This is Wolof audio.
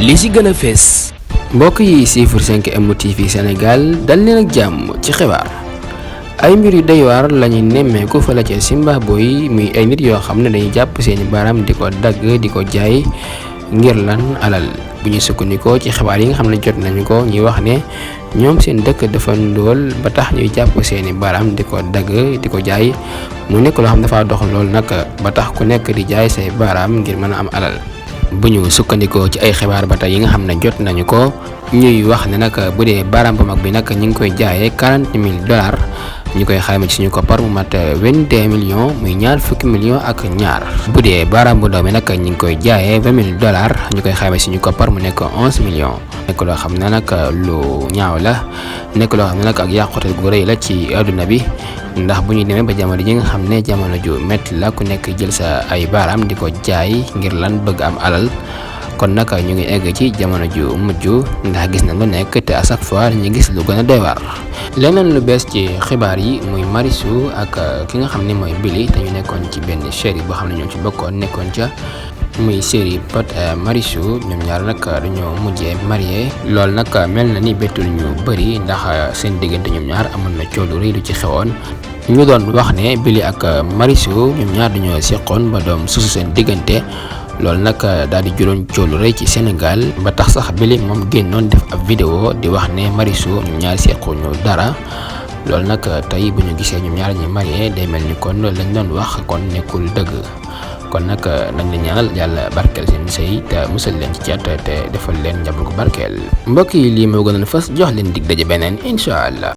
li ci gën a fees. mbokk yi siifur 5M TV Sénégal dal leen ak jàmm ci xibaar. ay mbir yu doy waar lañuy nemmeeku fële ca Zimbabwe muy ay nit yoo xam ne dañuy jàpp seeni baaraam di ko dagg di ko jaay ngir lan alal. bu ñu sukkandikoo ci xibaar yi nga xam ne jot nañu ko ñuy wax ne ñoom seen dëkk dafa ndóol ba tax ñuy jàpp seeni baaraam di ko dagg di ko jaay mu nekk loo xam dafa dox lool nag ba tax ku nekk di jaay say baaraam ngir mën a am alal. bu ñu sukkandikoo ci ay xibaar ba tey yi nga xam ne jot nañu ko ñuy wax ne nag bu dee baaraam bu mag bi nag ñu ngi koy jaayee $40,000 ñu koy xayma ci suñu koppar mu mat 22 millions muy $20 millions ak ñaar. bu dee baaraam bu ndaw bi nag ñu ngi koy jaayee $20,000 ñu koy xayma ci suñu koppar mu nekk 11 millions. nekk loo xam ne nag lu ñaaw la nekk loo xam ne nag ak yàqute gu rëy la ci àdduna bi ndax bu ñu demee ba jamono ji nga xam ne jamono ju métti la ku nekk jël sa ay baaraam di ko jaay ngir lan bëgg am alal. kon nag ñu ngi egg ci jamono ju mujj ndax gis na lu nekk te à chaque fois ñu gis lu gën a doy waar. leneen lu bees ci xibaar yi muy Marichou ak ki nga xam ne mooy Billy te ñu nekkoon ci benn série boo xam ne ñoo ci bokkoon nekkoon ca muy série Pod et Marichou ñoom ñaar nag dañoo mujjee marié. loolu nag mel na ni bettul ñu bëri ndax seen diggante ñoom ñaar amoon na coow lu rëy lu ci xewoon. ñu doon wax ne Billy ak Marichou ñoom ñaar dañoo seqoon ba doom susu seen diggante. loolu nag daal di juróon coow lu rëy ci Sénégal ba tax sax Billy moom génnoon def ab vidéo di wax ne Marichou ñoom ñaar sequñu dara. loolu nag tey bu ñu gisee ñoom ñaar ñi marié day mel ni kon loolu lañ doon wax kon nekkul dëgg kon nag nañ la ñaanal yàlla barkeel seen sëy te musal leen ci cat te defal leen njaboot gu barkeel. mbokk yi lii moo gënoon fas jox leen dig daje beneen incha allah.